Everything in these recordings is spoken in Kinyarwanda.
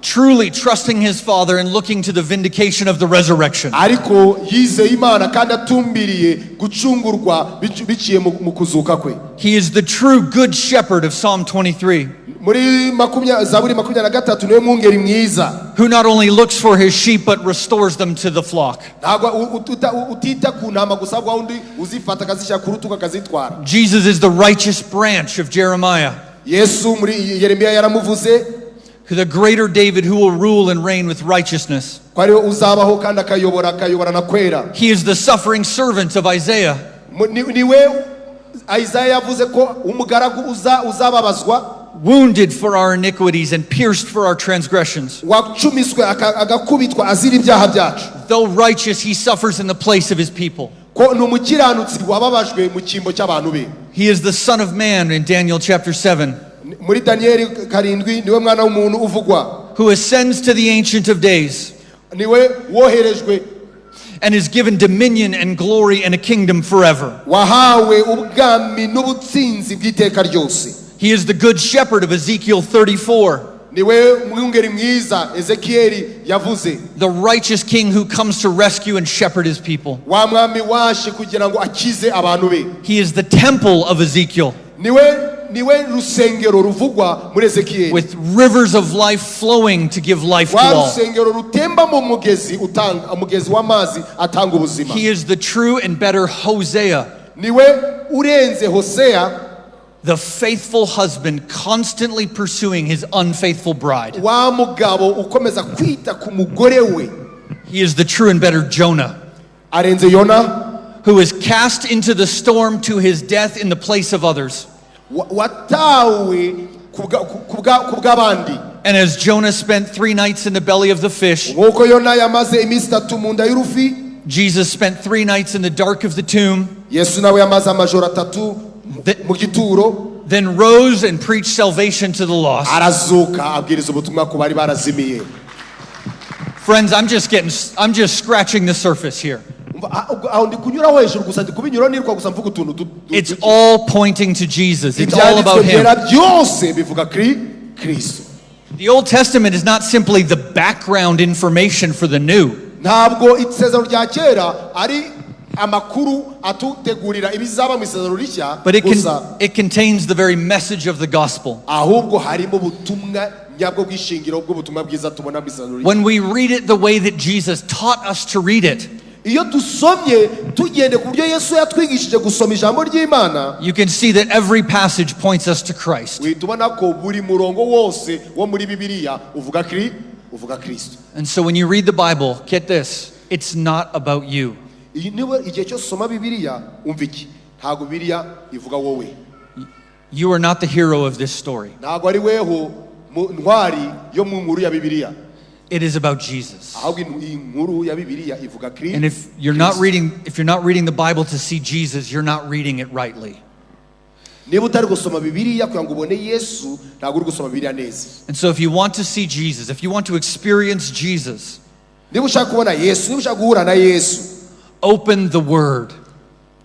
Truly trusting his Father and looking to the vindication of the resurrection. Ariko yizeye Imana kandi atumbiriye gucungurwa biciye mu kuzuka kwe. He is the true good shepherd of Psalm 23, Muri Zaburi 23 niwe mwungeri mwiza who not only looks for his sheep but restores them to the flock. Ntabwo utita ku ntama gusa, ahubwo undi uzifata akazishyira ku rutugu akazitwara. Jesus is the righteous branch of Jeremiah, Yesu muri Yeremiya yaramuvuze the greater David who will rule and reign with righteousness. Ko ariwe uzabaho kandi akayobora akayoborana kwera. He is the suffering servant of Isaiah, Niwe Isaya yavuze ko umugaragu uzababazwa, wounded for our iniquities and pierced for our transgressions. Wacumiswe agakubitwa azira ibyaha byacu. Though righteous, he suffers in the place of his people. Ko ni umukiranutsi wababajwe mu cyimbo cy'abantu be. He is the Son of Man in Daniel chapter 7, Muri Daniyeli 7 niwe mwana w'umuntu uvugwa, who ascends to the Ancient of Days niwe woherejwe and is given dominion and glory and a kingdom forever. Wahawe ubwami n'ubutsinzi bw'iteka ryose. He is the good shepherd of Ezekiel 34, Niwe mwungeri mwiza Ezekiyeli yavuze, the righteous king who comes to rescue and shepherd his people. Wa mwami waje kugira ngo akize abantu be. He is the temple of Ezekiel, Niwe rusengero ruvugwa muri Ezekiyeli, with rivers of life flowing to give life to wa all. rusengero rutemba mu mugezi utanga umugezi w'amazi atanga ubuzima. He is the true and better Hosea, Niwe urenze Hoseya, the faithful husband constantly pursuing his unfaithful bride. Wa mugabo ukomeza kwita ku mugore we. He is the true and better Jonah, Arenze Yona, who is cast into the storm to his death in the place of others. Watawe ku bw'abandi. And as Jonah spent 3 nights in the belly of the fish, Nk'uko Yona yamaze iminsi 3 mu nda y'urufi, Jesus spent 3 nights in the dark of the tomb, Yesu nawe yamaze amajoro 3 mu gituro, then rose and preached salvation to the lost. Arazuka abwiriza ubutumwa ku bari barazimiye. Friends, I'm just scratching the surface here. Umva, aho ndi kunyuraho hejuru gusa, ndi kubinyuraho niruka gusa mvuga utuntu It's duke. All pointing to Jesus. It's all Ibyanditswe about him. byera byose bivuga Kristo. The Old Testament is not simply the background information for the new. Ntabwo isezerano rya kera ari amakuru atutegurira ibizaba mu isezerano rishya But it, gusa, it contains the very message of the gospel. Ahubwo harimo ubutumwa nyabwo bw'ishingiro bw'ubutumwa bwiza tubona mu isezerano rishya. When we read it the way that Jesus taught us to read it, Iyo dusomye tugende ku buryo Yesu yatwigishije gusoma ijambo ry'Imana, you can see that every passage points us to Christ. Uhita ubona ko buri murongo wose wo muri Bibiliya uvuga Kristo. And so when you read the Bible, get this: it's not about you. Iyi niba igihe cyose usoma Bibiliya, umva iki: ntabwo Bibiliya ivuga wowe. You are not the hero of this story. Ntabwo ari weho mu ntwari yo mu nkuru ya Bibiliya. It is about Jesus. Ahubwo iyi nkuru ya Bibiliya ivuga And if you're not reading the Bible to see Jesus, you're not reading it rightly. Niba utari gusoma Bibiliya kugira ngo ubone Yesu, ntabwo uri gusoma Bibiliya neza. And so if you want to see Jesus, if you want to experience Jesus, Niba ushaka kubona Yesu, niba ushaka guhura na Yesu, open the Word,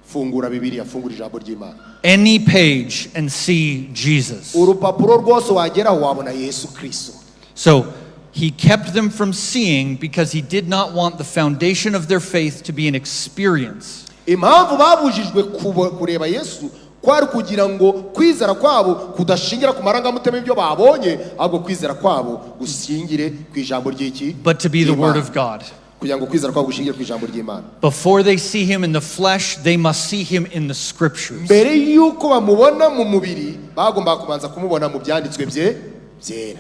fungura Bibiliya, fungura ijambo ry'Imana, any page, and see Jesus. Urupapuro rwose wageraho wabona Yesu Kristo. So he kept them from seeing because he did not want the foundation of their faith to be an experience, Impamvu babujijwe kureba Yesu kwari kugira ngo kwizera kwabo kudashingira ku marangamutima y'ibyo babonye, ahubwo kwizera kwabo gushingire ku ijambo ry'iki? But to be the Word Ry'Imana. Of God. Kugira ngo kwizera kwabo gushingire ku ijambo ry'Imana. Before they see him in the flesh, they must see him in the scriptures. Mbere y'uko bamubona mu mubiri, bagombaga kubanza kumubona mu byanditswe bye byera.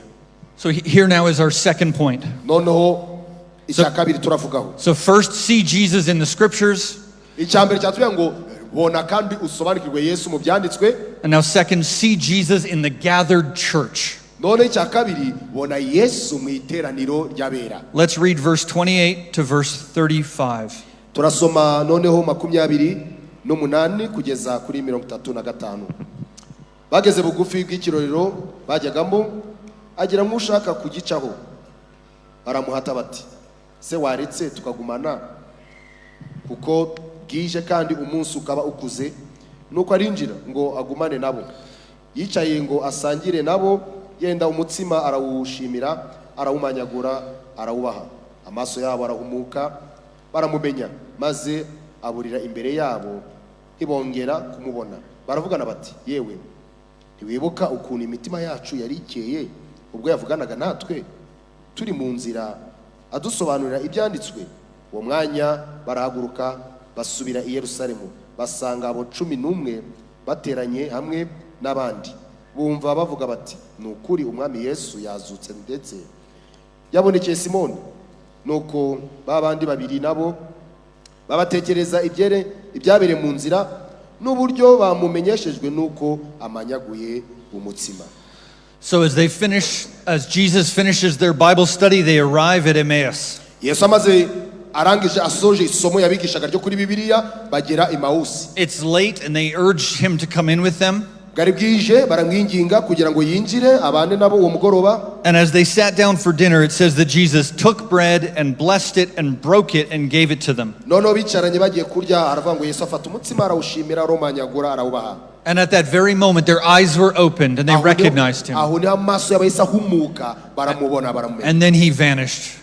So here now is our second point. Noneho icya kabiri turavugaho. So, first, see Jesus in the scriptures. Icya mbere cyatubwira ngo bona kandi usobanukirwe Yesu mu byanditswe. And now, second, see Jesus in the gathered church. None icya kabiri, bona Yesu mu iteraniro ry'abera. Let's read verse 28 to verse 35. Turasoma noneho 28 kugeza kuri 35. Bageze bugufi bw'ikirorero bajyagamo, agira nk'ushaka kugicaho. Baramuhata bati: "Se waretse tukagumana, kuko bwije kandi umunsi ukaba ukuze?" Nuko arinjira ngo agumane nabo. Yicaye ngo asangire nabo, yenda umutsima arawushimira, arawumanyagura, arawubaha. Amaso yabo arahumuka, baramumenya, maze aburira imbere yabo, ntibongera kumubona. Baravugana bati: "Yewe, ntiwibuka ukuntu imitima yacu yari ikeye ubwo yavuganaga natwe turi mu nzira, adusobanurira ibyanditswe?" Uwo mwanya barahaguruka, basubira i Yerusalemu, basanga abo 11 bateranye hamwe n'abandi, bumva bavuga bati: "Ni ukuri, Umwami Yesu yazutse, ndetse yabonekeye Simoni." Nuko ba bandi babiri nabo babatekereza ibyabereye mu nzira n'uburyo bamumenyeshejwe n'uko amanyaguye umutsima. So as they finish, as Jesus finishes their Bible study, they arrive at Emmaus. Yesu amaze arangije, asoje isomo yabigishaga ryo kuri Bibiliya, bagera Emawusi. It's late and they urge him to come in with them. Bwari bwije, baramwinginga kugira ngo yinjire abane nabo uwo mugoroba. And as they sat down for dinner, it says that Jesus took bread and blessed it and broke it and gave it to them. Noneho bicaranye bagiye kurya, aravuga ngo Yesu afata umutsima, arawushimira, arawumanyagura, arawubaha. And at that very moment, their eyes were opened and they recognized him. Aho niho amaso yabo yahise ahumuka, baramubona, baramumenya. And then he vanished.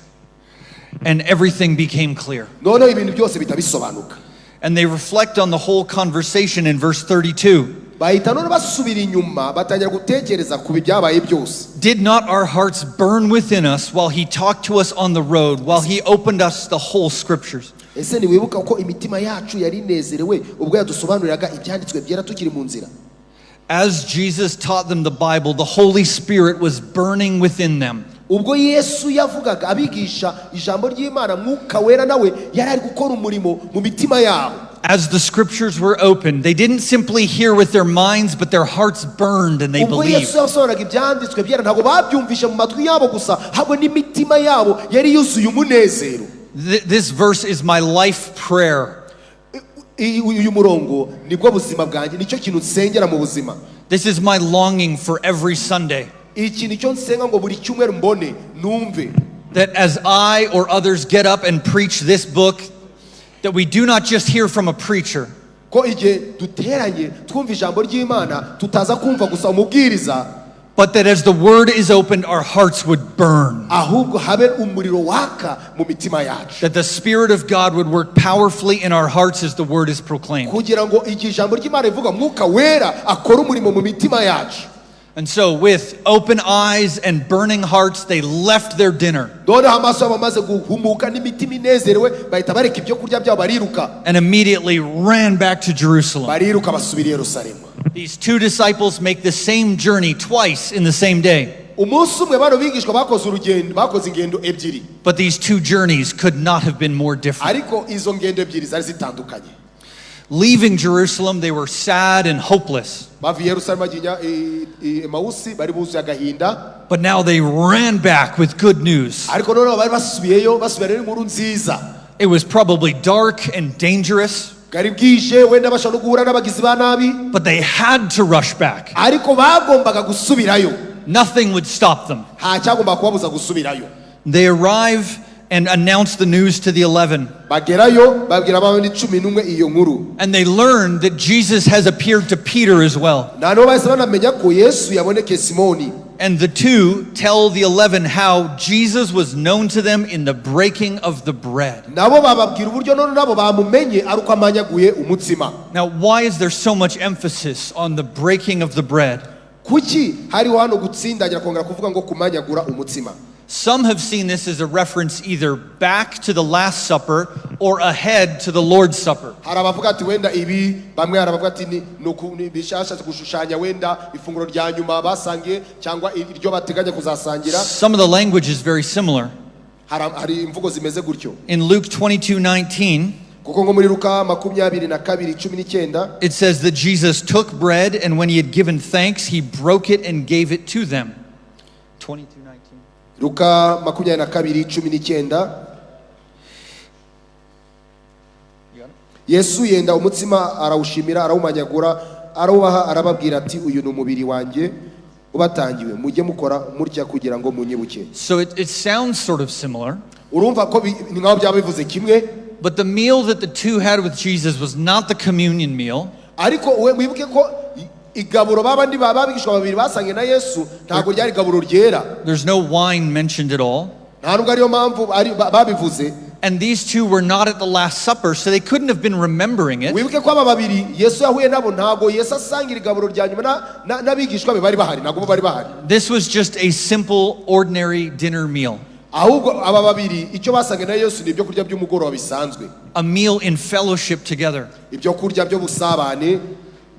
And everything became clear. Noneho ibintu byose bihita bisobanuka. And they reflect on the whole conversation in verse 32. Bahita none basubira inyuma, batangira gutekereza ku byabaye byose. "Did not our hearts burn within us while he talked to us on the road, while he opened us the whole scriptures?" Ese ntiwibuka ko imitima yacu yari inezerewe ubwo yadusobanuriraga ibyanditswe byera tukiri mu nzira? As Jesus taught them the Bible, the Holy Spirit was burning within them. Ubwo Yesu yavugaga abigisha ijambo ry'Imana, Mwuka Wera nawe yari ari gukora umurimo mu mitima yabo. As the scriptures were opened, they didn't simply hear with their minds, but their hearts burned and they Ubwo believed. Yesu yasobanuraga ibyanditswe byera, ntabwo babyumvishe mu matwi yabo gusa, ahubwo n'imitima yabo yari yuzuye umunezero. This verse is my life prayer. Uyu murongo nibwo buzima bwanjye, nicyo kintu nsengera mu buzima. This is my longing for every Sunday. Iki nicyo nsenga ngo buri cyumweru mbone, numve. That as I or others get up and preach this book, that we do not just hear from a preacher, Ko igihe duteranye twumva ijambo ry'Imana, tutaza kumva gusa umubwiriza, but that as the word is opened, our hearts would burn. Ahubwo habe umuriro waka mu mitima yacu. That the Spirit of God would work powerfully in our hearts as the word is proclaimed. Kugira ngo igihe ijambo ry'Imana rivuga, Mwuka Wera akore umurimo mu mitima yacu. And so, with open eyes and burning hearts, they left their dinner Noneho amaso yabo amaze guhumuka n'imitima inezerewe, bahita bareka ibyo kurya byabo, bariruka. And immediately ran back to Jerusalem. Bariruka, basubira i Yerusalemu. These two disciples make the same journey twice in the same day. Umunsi umwe bano bigishwa bakoze urugendo, bakoze ingendo ebyiri. But these two journeys could not have been more different. Ariko izo ngendo ebyiri zari zitandukanye. Leaving Jerusalem, they were sad and hopeless. Bava i Yerusalemu bajya i Emawusi, bari buzuye agahinda. But now they ran back with good news. Ariko noneho bari basubiyeyo, basubira n'inkuru nziza. It was probably dark and dangerous, Bwari bwije, wenda bashobora no guhura n'abagizi ba nabi, but they had to rush back. Ariko bagombaga gusubirayo. Nothing would stop them. Nta cyagombaga kubabuza gusubirayo. They arrive and announce the news to the 11. Bagerayo, babwira abandi 11 iyo nkuru. And they learn that Jesus has appeared to Peter as well. Noneho bahise banamenya ko Yesu yabonekeye Simoni. And the two tell the 11 how Jesus was known to them in the breaking of the bread. Nabo bababwira uburyo none nabo bamumenye ari uko amanyaguye umutsima. Now, why is there so much emphasis on the breaking of the bread? Kuki hariho hano gutsindagira, kongera kuvuga ngo kumanyagura umutsima? Some have seen this as a reference either back to the Last Supper or ahead to the Lord's Supper. Hari abavuga ati wenda ibi, bamwe hari abavuga ati ni bishatse gushushanya wenda ifunguro rya nyuma basangiye cyangwa iryo bateganya kuzasangira. Some of the language is very similar. Hari imvugo zimeze gutyo. In Luke 22:19, Kuko nko muri Luka 22:19, it says that Jesus took bread and when he had given thanks, he broke it and gave it to them. 22:19. Luka 22:19, Yesu yenda umutsima, arawushimira, arawumanyagura, arawubaha, arababwira ati: "Uyu ni umubiri wanjye ubatangiwe, mujye mukora mutya kugira ngo munyibuke." So it sounds sort of similar, Urumva ko ni nkaho byaba bivuze kimwe. But the meal that the two had with Jesus was not the communion meal. Ariko we wibuke ko Igaburo babandi babigishwa babiri basangiye na Yesu ntabwo ryari igaburo ryera. There's no wine mentioned at all. Nta nubwo ariyo mpamvu babivuze. And these two were not at the Last Supper, so they couldn't have been remembering it. Wibuke ko aba babiri Yesu yahuye nabo ntabwo Yesu asangira igaburo rya nyuma n'abigishwa be bari bahari, ntabwo bo bari bahari. This was just a simple, ordinary dinner meal, Ahubwo aba babiri icyo basangiye na Yesu ni ibyo kurya by'umugoroba bisanzwe, a meal in fellowship together. Ibyo kurya by'ubusabane.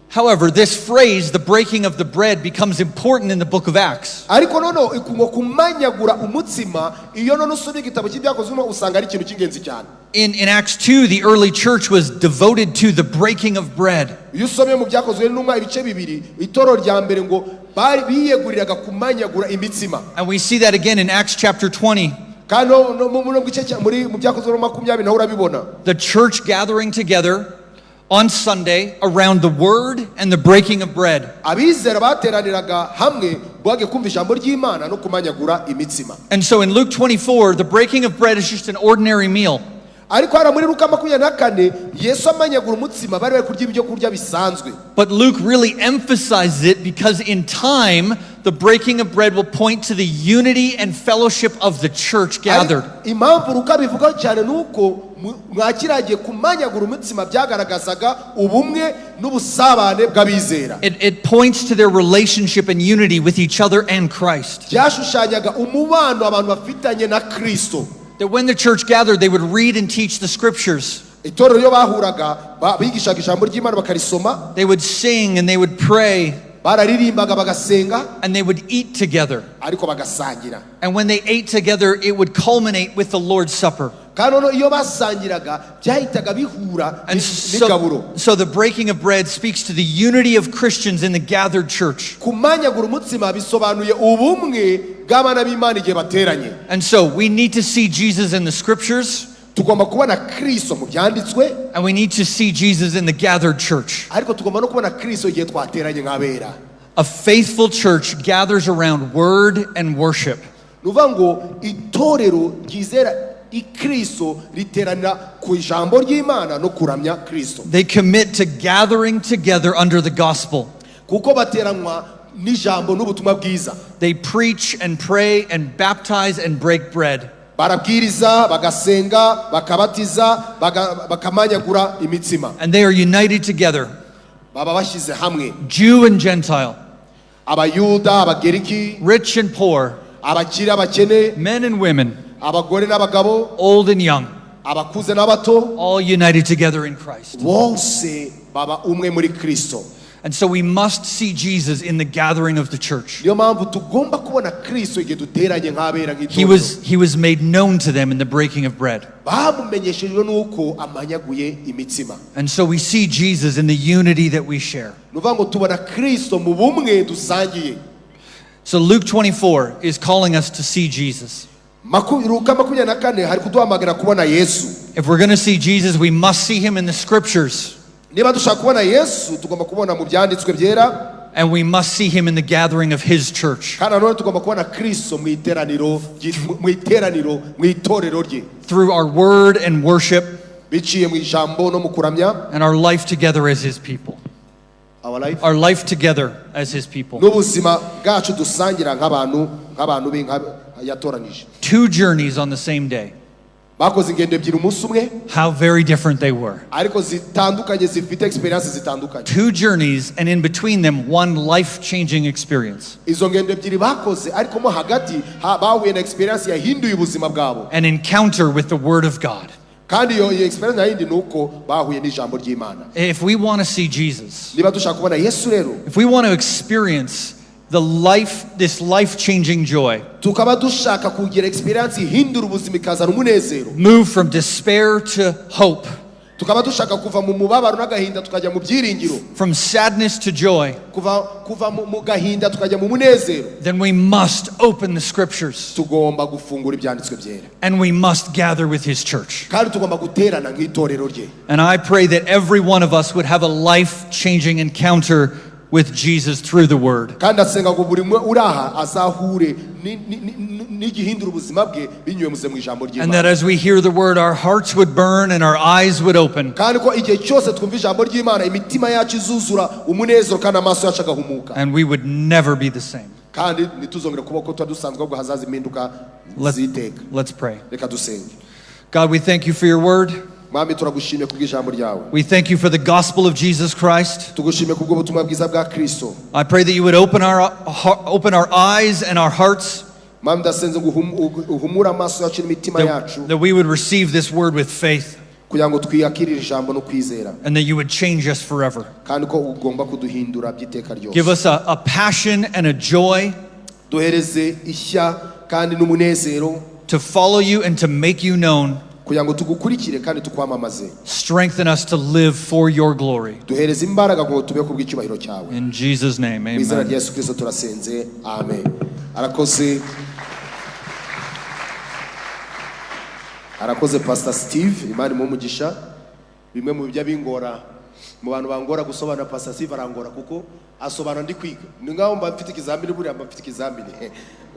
However, this phrase, the breaking of the bread, becomes important in the book of Acts. Ariko noneho ngo kumanyagura umutsima, iyo none usomye igitabo cy'Ibyakozwe usanga ari ikintu cy'ingenzi cyane. In Acts 2, the early church was devoted to the breaking of bread. Iyo usomye mu Byakozwe n'Intumwa ibice 2, itorero rya mbere ngo bari biyeguriraga kumanyagura imitsima. And we see that again in Acts chapter 20. Kandi no mu gice mu Byakozwe no 20 naho urabibona. The church gathering together on Sunday around the word and the breaking of bread. Abizera bateraniraga hamwe bage kumva ijambo ry'Imana no kumanyagura imitsima. And so in Luke 24, the breaking of bread is just an ordinary meal. Ariko hariya muri Luka 24, Yesu amanyagura umutsima bari bari kurya ibyo kurya bisanzwe. But Luke really emphasizes it because in time, the breaking of bread will point to the unity and fellowship of the church gathered. Ariko impamvu Luka bivugaho cyane ni uko mwakiragiye kumanyagura umutsima byagaragazaga ubumwe n'ubusabane bw'abizera. It points to their relationship and unity with each other and Christ. Byashushanyaga umubano abantu bafitanye na Kristo. That when the church gathered, they would read and teach the scriptures. Itorero iyo bahuraga bigishaga ijambo ry'Imana bakarisoma. They would sing and they would pray Bararirimbaga bagasenga. And they would eat together. Ariko bagasangira. And when they ate together, it would culminate with the Lord's Supper. Kandi noneho iyo basangiraga byahitaga bihura And n'igaburo. so the breaking of bread speaks to the unity of Christians in the gathered church. Kumanyagura umutsima bisobanuye ubumwe bw'abana b'Imana igihe bateranye. And so we need to see Jesus in the scriptures, Tugomba kubona Kristo mu byanditswe, and we need to see Jesus in the gathered church. Ariko tugomba no kubona Kristo igihe twateranye nk'abera. A faithful church gathers around word and worship. Ni ukuvuga ngo itorero ryizera Ikristo riteranira ku ijambo ry'Imana no kuramya Kristo. They commit to gathering together under the gospel. Kuko bateranwa n'ijambo n'ubutumwa bwiza. They preach and pray and baptize and break bread. Barabwiriza, bagasenga, bakabatiza, bakamanyagura imitsima. And they are united together, Baba bashyize hamwe, Jew and Gentile, Abayuda, Abageriki, rich and poor, abakire, abakene, men and women, abagore n'abagabo, old and young, abakuze n'abato, all united together in Christ. Bose baba umwe muri Kristo. And so we must see Jesus in the gathering of the church. Niyo mpamvu tugomba kubona Kristo igihe duteranye nk'abera He nk'itorero. was made known to them in the breaking of bread. Bamumenyeshejwe n'uko amanyaguye imitsima. And so we see Jesus in the unity that we share. Ni ukuvuga ngo tubona Kristo mu bumwe dusangiye. So Luke 24 is calling us to see Jesus. Luka 24 hari kuduhamagara kubona Yesu. If we're going to see Jesus, we must see him in the scriptures, Niba dushaka kubona Yesu tugomba kubona mu byanditswe byera, and we must see him in the gathering of his church kandi nanone tugomba kubona Kristo mu iteraniro mu itorero rye, through our word and worship biciye mu ijambo no mu kuramya, and our life together as his people. Our life. Our life together as his people. N'ubuzima bwacu dusangira nk'abantu be yatoranije. Two journeys on the same day. Bakoze ingendo ebyiri umunsi umwe. How very different they were. Ariko zitandukanye, zifite experience zitandukanye. Two journeys, and in between them, one life changing experience. Izo ngendo ebyiri bakoze, ariko mo hagati bahuye na experience yahinduye ubuzima bwabo. An encounter with the Word of God. Kandi iyo experience yindi ni uko bahuye n'ijambo ry'Imana. If we want to see Jesus, Niba dushaka kubona Yesu rero, if we want to experience this life changing joy, tukaba dushaka kugira experience ihindura ubuzima ikazana umunezero, move from despair to hope, tukaba dushaka kuva mu mubabaro n'agahinda tukajya mu byiringiro, from sadness to joy, kuva mu gahinda tukajya mu munezero, then we must open the scriptures tugomba gufungura ibyanditswe byera, and we must gather with his church. Kandi tugomba guterana nk'itorero rye. And I pray that every one of us would have a life changing encounter with Jesus through the Word. Kandi asenga ngo buri umwe uri aha azahure ni- ni- ni- n'igihindura ubuzima bwe binyuze mu ijambo And ry'Imana. that as we hear the Word, our hearts would burn and our eyes would open. Kandi ko igihe cyose twumva ijambo ry'Imana imitima yacu izuzura umunezero kandi amaso yacu agahumuka. And we would never be the same. Kandi ntituzongere kuba ko tuba dusanzwe ahubwo hazaza impinduka z'iteka. Let's pray. Reka dusenge. God, we thank you for your Word. Mwami turagushimiye kubw'ijambo ryawe. We thank you for the gospel of Jesus Christ. Tugushimiye kubw'ubutumwa bwiza bwa Kristo. I pray that you would open our eyes and our hearts, Mwami ndasenze ngo uhumure amaso yacu n'imitima yacu that we would receive this word with faith kugira ngo twiyakirire ijambo no kwizera and that you would change us forever. Kandi ko ugomba kuduhindura by'iteka Give ryose. us a passion and a joy Duhereze ishya kandi n'umunezero to follow you and to make you known. Kugira ngo tugukurikire kandi tukwamamaze. Strengthen us to live for your glory. Duhereze imbaraga ngo tube ku bw'icyubahiro cyawe. In Jesus' name, Mu izina amen. Rya Yesu Kirisito turasenze, amen. Arakoze, arakoze Pastor Steve, Imana imuhe umugisha. Bimwe mu bijya bingora mu bantu bangora gusobanura, Pastor Steve arangora kuko asobanura ndi kwiga, ni nkaho mba mfite ikizamini. Buriya mba mfite ikizamini.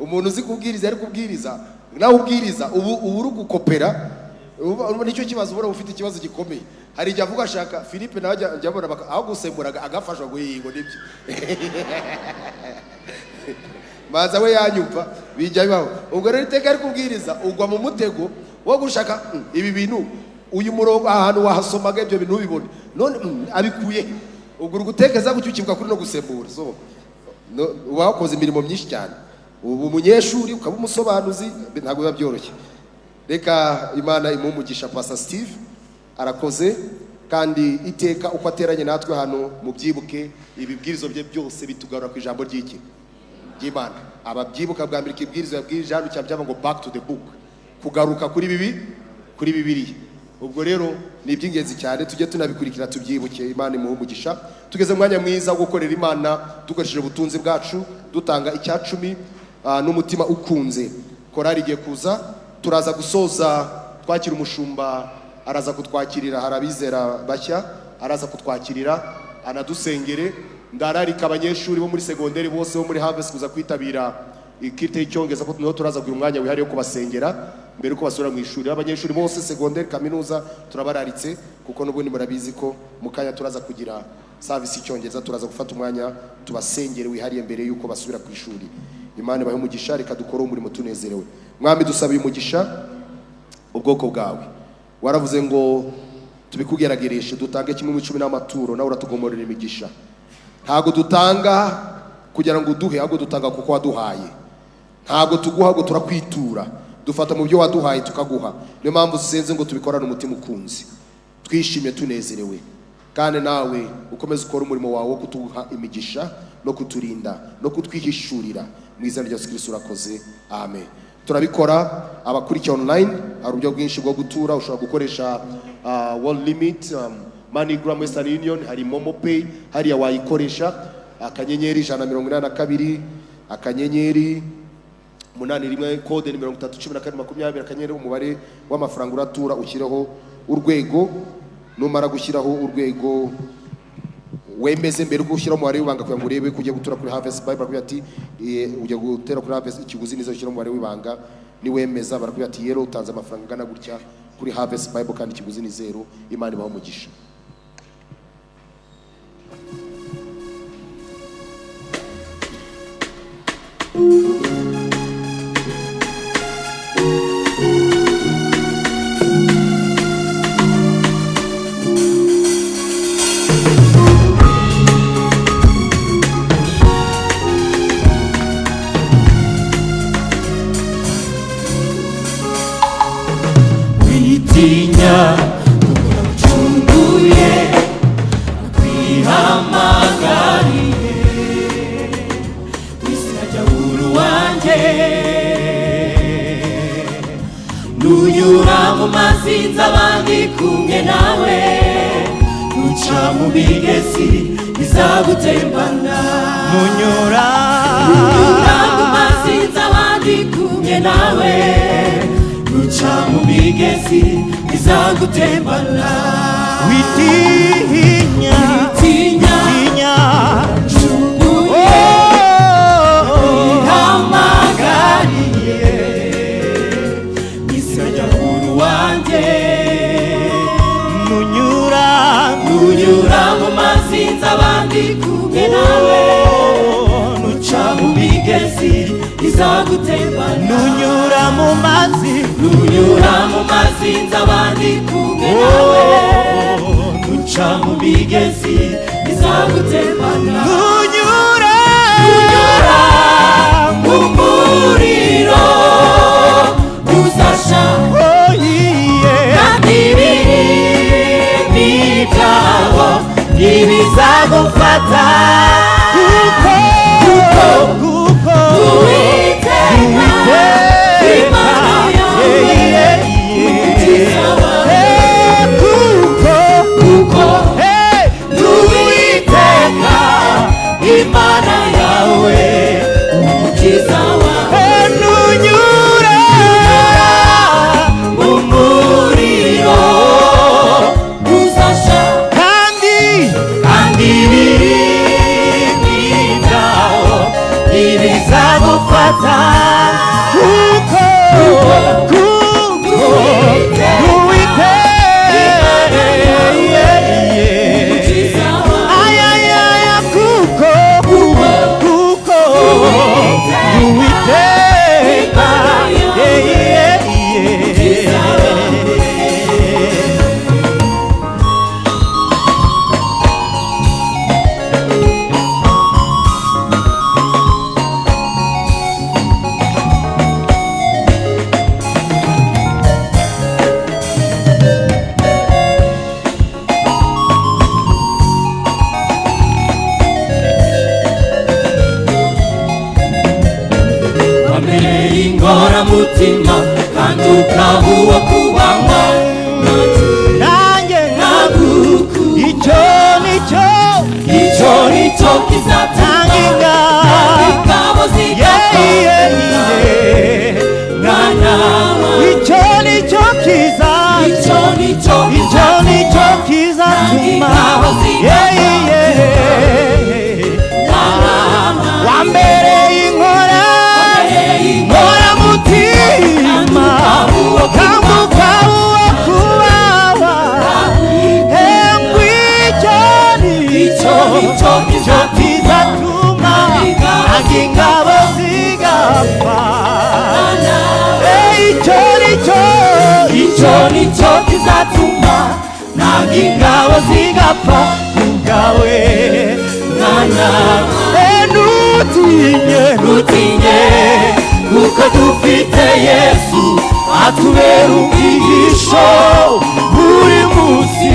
Umuntu uzi kubwiriza ari kubwiriza nawe ubwiriza ubu uri gukopera. Ubu nicyo kibazo ubona ufite ikibazo gikomeye. Hari igihe avuga ashaka Philippe nawe ajya abona aho gusemura agafashwa ngo yigo nibyo maza we yanyumva bijya bibaho. Ubwo rero iteka ari kubwiriza ugwa mu mutego wo gushaka ibi bintu uyu murongo ahantu wahasomaga ibyo bintu ubibone none abikuye he? Ubwo uri gutekereza gutyo ukibuka kuri no gusemura. So no, uba wakoze imirimo myinshi cyane, ubu umunyeshuri ukaba umusobanuzi, ntabwo biba byoroshye. Reka Imana imuhe umugisha. Pastor Steve arakoze kandi iteka uko ateranye natwe hano mubyibuke ibibwirizo bye byose bitugarura ku ijambo ry'iki ry'Imana. Ababyibuka bwa mbere ikibwirizo yabwirije hano cyabyaba ngo "Back to the book", kugaruka kuri bibi kuri Bibiliya. Ubwo rero ni iby'ingenzi cyane tujye tunabikurikira tubyibuke. Imana imuhe umugisha. Tugeze mu mwanya mwiza wo gukorera Imana dukoresheje ubutunzi bwacu dutanga icyacumi n'umutima ukunze. Korari igiye kuza, turaza gusoza twakira umushumba, araza kutwakirira. Hari abizera bashya araza kutwakirira anadusengere. Ndararika abanyeshuri bo muri segonderi bose bo muri Harvest kuza kwitabira ikite y'icyongereza ko niho turaza kugira umwanya wihariye wo kubasengera mbere yuko basubira mu ishuri. Abanyeshuri bose segonderi, kaminuza, turabararitse kuko n'ubundi murabizi ko mu kanya turaza kugira service y'icyongereza, turaza gufata umwanya tubasengere wihariye mbere yuko basubira ku ishuri. Imana ibahe umugisha. Reka dukore umurimo tunezerewe. Mwami dusabiye umugisha ubwoko bwawe. Waravuze ngo tubikugeragereshe dutange kimwe mu icumi n'amaturo nawe uratugomorera imigisha. Ntabwo dutanga kugira ngo uduhe ahubwo dutanga kuko waduhaye. Ntabwo tuguha ahubwo turakwitura, dufata mu byo waduhaye tukaguha. Niyo mpamvu dusenze ngo tubikorane umutima ukunze, twishimye, tunezerewe, kandi nawe ukomeze ukore umurimo wawe wo kutuha imigisha no kuturinda no kutwihishurira. Mu izina rya Yesu Kristo urakoze, amen. Turabikora. Abakurikiye online hari uburyo bwinshi bwo gutura. Ushobora gukoresha WorldRemit, MoneyGram, Western Union, hari MoMo Pay hariya wayikoresha, *182*881, kode ni 301420, akanyenyeri, umubare w'amafaranga uratura ushyireho urwego. Numara gushyiraho urwego wemeze mbere uko ushyiraho umubare w'ibanga kugira ngo urebe ko ugiye gutura kuri Harvest Bible. Barakubwira ati ugiye gutera kuri Harvest, ikiguzi nizo ushyiraho umubare w'ibanga. Niwemeza barakubwira ati yero utanze amafaranga angana gutya kuri Harvest Bible kandi ikiguzi ni zero. Imana ibahe umugisha. Witinya ucunguye akwihamagariye izina ryawe uruwanjye nunyura mu mazi nzaba ndi kumwe nawe nuca mu migezi izagutembana. Nunyura Nunyura mu mazi nzaba ndi kumwe nawe nuca mu migezi izagutembana. Witinya. Witinya. Tinya. Cunguye. nawe. Nuca mu migezi izagutembana. Nunyura mu mazi. Nunyura mu mazi nzaba ndi kumwe nawe. Nuca mu migezi izagutembana. Nunyura. Nunyura mu muriro uzasha. Oh, yeah. Kandi ibirimi byawo ntibizagufata. Kuko, kuko Uwiteka Imana yawe, Umukiza wawe. Kuko, Kuko hey, Uwiteka Imana yawe, Umukiza wawe. Nunyura mu muriro uzasha. Kandi Kandi ibirimi byawo ntibizagufata. Kuko, kuko Uwiteka Imana yawe, Umukiza wawe. Ay, ay, ay, ay, kuko, kuko Uwiteka Uwiteka Imana yawe, Umukiza wawe. Wambereye inkoramutima kandi ukaba uwo kubanywa. Nanjye Nagukunda. Icyo nicyo. Icyo nicyo kizatuma Nanga ingabo zigapfa. Yeah, yeah. Mwana wawe. Icyo nicyo kiza. Icyo nicyo. Icyo nicyo kizatuma. Yeah, yeah. Wambereye inkora inkoramutima kandi ukaba uwo kubawa. Icyo Icyo nicyo nicyo kizatuma nanga ingabo zigapfa. Icyo nicyo. Icyo nicyo kizatuma nanga ingabo zigapfa kubwawe. Mwana. Ntutinye. Ntutinye kuko dufite Yesu atubera umwigisho buri munsi.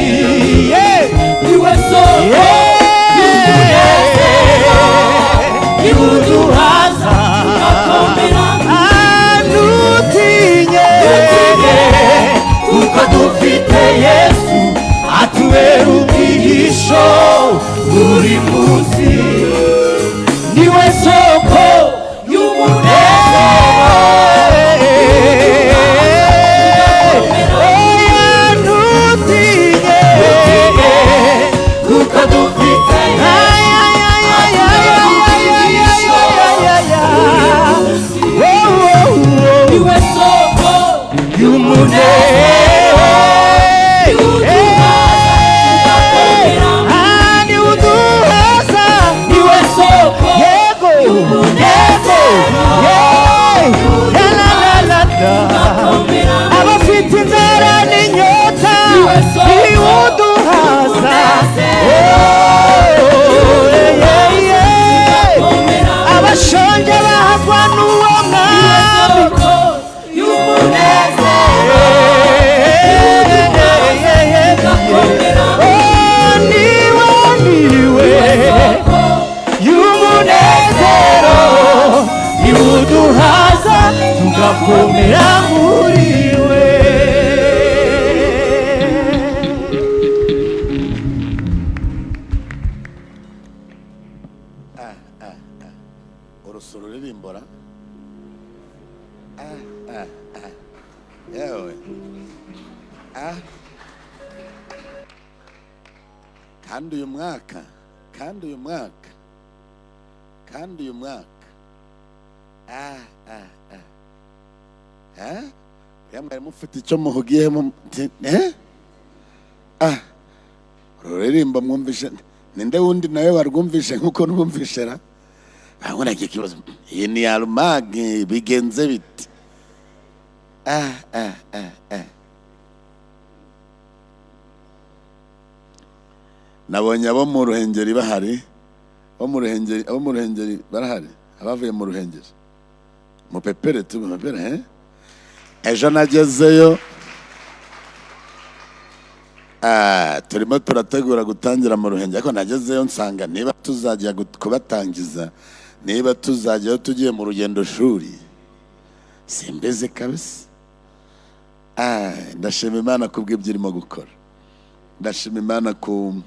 Yeah. Niwe soko y'umunezero, niwe uduhaza tugakomera. Ah, ntutinye. Ntutinye kuko dufite Yesu atubera umwigisho buri munsi. Niwe soko y'umunezero. Oya, ntutinye. Kuko dufite Ay, ay, ay, ay, ay, ay, ay, ay, ay, ay, ay. Oh, oh, oh. Niwe soko y'umunezero. Ah, niwe uduhaza. Niwe soko Yego. Yego. Yeah. La, la, la, la, la. Abafite inzara n'inyota, niwe uduhaza. Oh, yeah, yeah. Abashonje bahazwa n'uwo mwami. Oh, niwe, niwe y'umunezero, niwe uduhaza tugakomera muri we. Urusoro ruririmbora. Yewe, kandi uyu mwaka, kandi uyu mwaka, kandi uyu mwaka, eh oya, mwari mufite icyo muhugiyemo, eh uru ruririmbo mwumvise. Ninde wundi nawe warwumvishe nk'uko rwumvishe ra? Urabona iki kibazo, iyi ni alumage, bigenze bite? Ah, ah, ah, ah. Nabonye abo mu Ruhengeri bahari, abo mu Ruhengeri, abo mu Ruhengeri barahari, abavuye mu Ruhengeri mupepere tu mupepere, eh? Ejo nagezeyo, turimo turategura gutangira mu Ruhengeri, ariko nagezeyo nsanga niba tuzajya kubatangiza, niba tuzajyayo tugiye mu rugendo shuri, simbizi kabisa. Ndashima Imana kubw'ibyo irimo gukora, ndashima Imana ku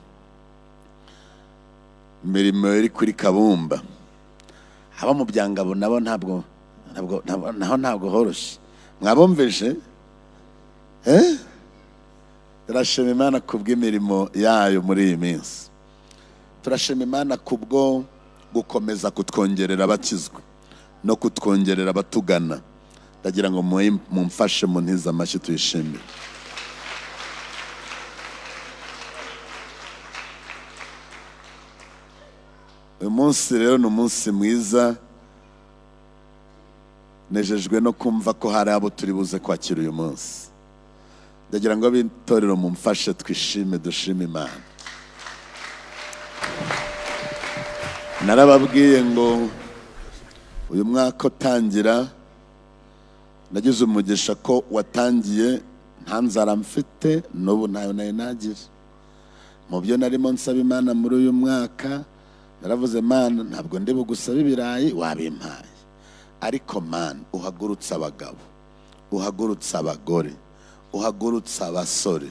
mirimo iri kuri Kabumba. Abo mu Byangabo nabo ntabwo, ntabwo, ntabwo, naho ntabwo horoshye. Mwabumvishe? Eh? Turashima Imana kubw'imirimo yayo muri iyi minsi. Turashima Imana kubwo gukomeza kutwongerera abakizwa no kutwongerera abatugana. Ndagira ngo mumfashe muntize amashyi tuyishimire. Uyu munsi rero ni umunsi mwiza, nejejwe no kumva ko hari abo turi buze kwakira uyu munsi. Ndagira ngo ab'itorero mumfashe twishime, dushime Imana. Narababwiye ngo uyu mwaka utangira, nagize umugisha ko watangiye nta nzara mfite, n'ubu ntayo nari nagira. Mu byo narimo nsaba Imana muri uyu mwaka, naravuze Mana ntabwo ndi bugusabe ibirayi wabimpaye, ariko Mana uhagurutse abagabo, uhagurutse abagore, uhagurutse abasore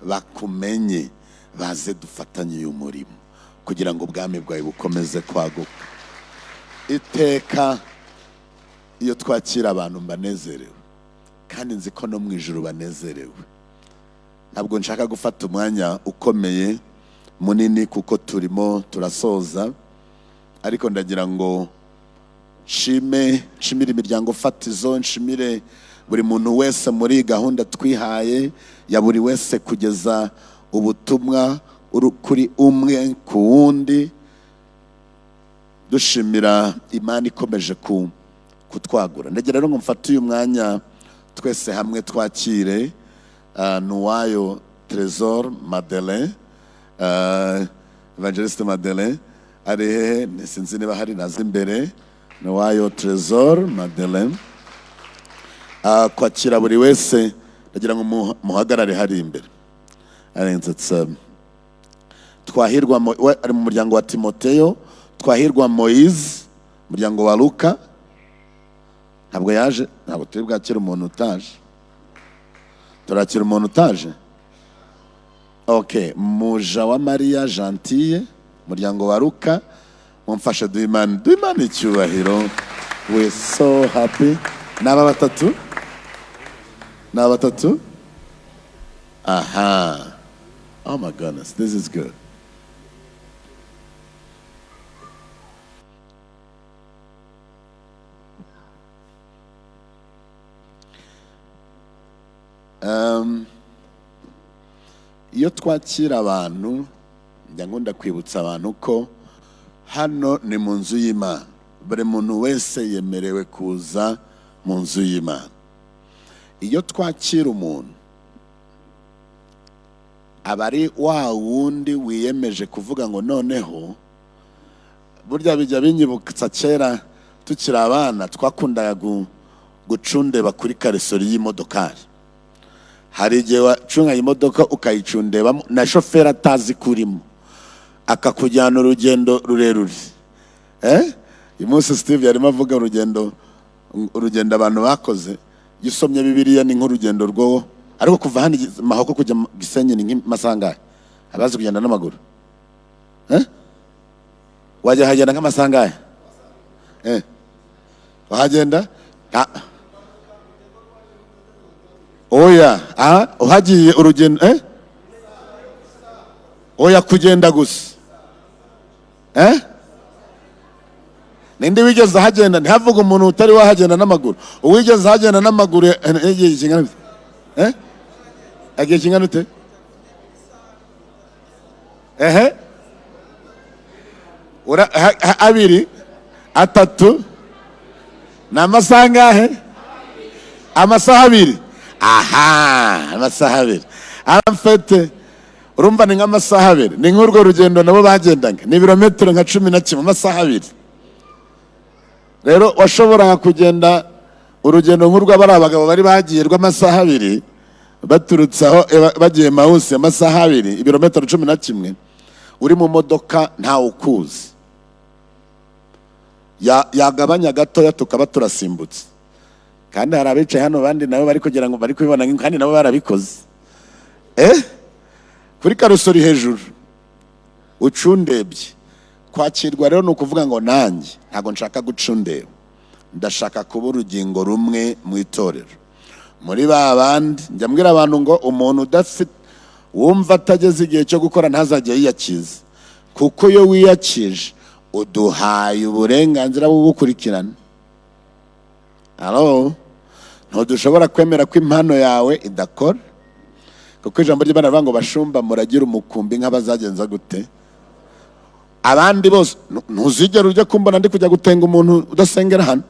bakumenye, baze dufatanye uyu murimo kugira ngo ubwami bwawe bukomeze kwaguka. Iteka iyo twakira abantu mbanezerewe, kandi nzi ko no mu ijuru banezerewe. Ntabwo nshaka gufata umwanya ukomeye munini kuko turimo turasoza, ariko ndagira ngo nshimire imiryango fatizo, nshimire buri muntu wese muri iyi gahunda twihaye ya buri wese kugeza ubutumwa kuri umwe ku wundi. Dushimira Imana ikomeje kutwagura. Ndagira rero ngo mfate uyu mwanya twese hamwe twakire Nuwayo Tresor Madeleine, Evangeliste Madeleine ari hehe? Sinzi niba hari naza imbere. Nuwayo Tresor Madeleine, kwakira buri wese, ndagira ngo muhagarare hari imbere. Arenzetse Twahirwa we ari mu muryango wa Timoteyo, Twahirwa Moise muryango wa Luka. Ntabwo yaje, ntabwo turi bwakire umuntu utaje. Turakira umuntu utaje. Okay, Muja wa Maria Gentille muryango wa Luka, mumfashe duhimane, duhimane icyubahiro. We so happy. Naba batatu? Naba batatu? Aha. Oh my goodness, this is good. Iyo twakira abantu, njya nkunda kwibutsa abantu ko hano ni mu nzu y'Imana. Buri muntu wese yemerewe kuza mu nzu y'Imana. Iyo twakira umuntu, aba ari wa wundi wiyemeje kuvuga ngo noneho. Burya bijya binyibutsa kera tukiri abana, twakundaga gucundeba kuri karisori y'imodokari. Hari igihe wacunga imodoka ukayicundebamo na shoferi atazi kurimo, akakujyana urugendo rurerure. Uyu munsi Steve yarimo avuga urugendo abantu bakoze. Iyo usomye Bibiliya ni nk'urugendo rwo, ariko kuva hano Mahoko kujya Gisenyi ni nk'amasaha angahe? Abazi kugenda n'amaguru? Wajya hagenda nk'amasaha angahe? Wahagenda? Oya, aha uhagiye urugendo, Oya, kugenda gusa. Ninde wigeze ahagenda? Ntihavuge umuntu utari wahagenda n'amaguru. Uwigeze ahagenda n'amaguru yagiye kingana gute? Agiye kingana ute? Ehe? Abiri, atatu, ni amasaha angahe? Amasaha 2. Aha, amasaha 2 amfete, urumva ni nk'amasaha 2, ni nk'urwo rugendo nabo bagendaga, ni ibirometero nka 11, amasaha 2. Rero washoboraga kugenda urugendo nk'urw'abari abagabo bari bagiye rw'amasaha 2 baturutse aho bagiye Mawusi, amasaha 2, ibirometero 11, uri mu modoka ntawe ukuzi. Yagabanya gatoya tukaba turasimbutse. Kandi hari abicaye hano bandi nabo bari kugira ngo bari kubibona, kandi nabo barabikoze. Kuri karusori hejuru ucundebye. Kwakirwa rero ni ukuvuga ngo nanjye ntabwo nshaka gucundeba, ndashaka kuba urugingo rumwe mu itorero muri ba bandi. Njya mbwira abantu ngo umuntu udafite, wumva atageze igihe cyo gukora, ntazajya yiyakiza, kuko iyo wiyakije uduhaye uburenganzira bwo gukurikirana. Halo, ntidushobora kwemera ko impano yawe idakora, kuko ijambo ry'Imana rivuga ngo bashumba muragira umukumbi nk'abazagenza gute abandi bose. Ntuzigera ujya kumbona ndi kujya gutenga umuntu udasengera hano.